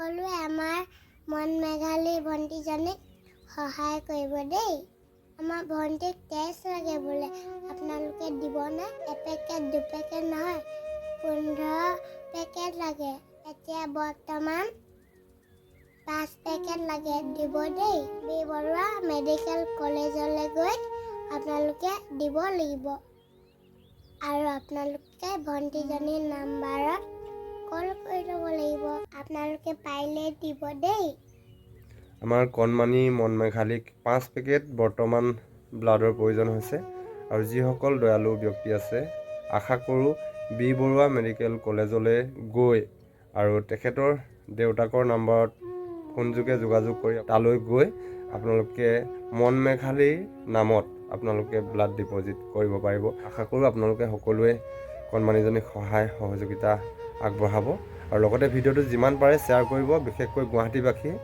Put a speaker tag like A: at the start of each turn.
A: সকলোৱে আমাৰ মন মেঘালী ভণ্টিজনীক সহায় কৰিব দেই। আমাৰ ভণ্টিক তেজ লাগে বোলে, আপোনালোকে দিবনে? এপেকেট দুপেকেট নহয়, 15 পেকেট লাগে। এতিয়া বৰ্তমান 5 পেকেট লাগে, দিব দেই। বি বৰুৱা মেডিকেল কলেজলৈ গৈ আপোনালোকে দিব লাগিব আৰু আপোনালোকে ভণ্টিজনীৰ নাম্বাৰত কল কৰি ল'ব লাগিব। আপোনালোকে পাৰিলে দিব দেই।
B: আমাৰ কণমানি মন মেঘালীক 5 পেকেট বৰ্তমান ব্লাডৰ প্ৰয়োজন হৈছে আৰু যিসকল দয়ালু ব্যক্তি আছে, আশা কৰোঁ বি বৰুৱা মেডিকেল কলেজলৈ গৈ আৰু তেখেতৰ দেউতাকৰ নাম্বাৰত ফোনযোগে যোগাযোগ কৰি তালৈ গৈ আপোনালোকে মন মেঘালীৰ নামত আপোনালোকে ব্লাড ডিপ'জিট কৰিব পাৰিব। আশা কৰোঁ আপোনালোকে সকলোৱে কণমানিজনীক সহায় সহযোগিতা আগবঢ়াব আৰু লগতে ভিডিঅ'টো যিমান পাৰে শ্বেয়াৰ কৰিব, বিশেষকৈ গুৱাহাটীবাসীয়ে।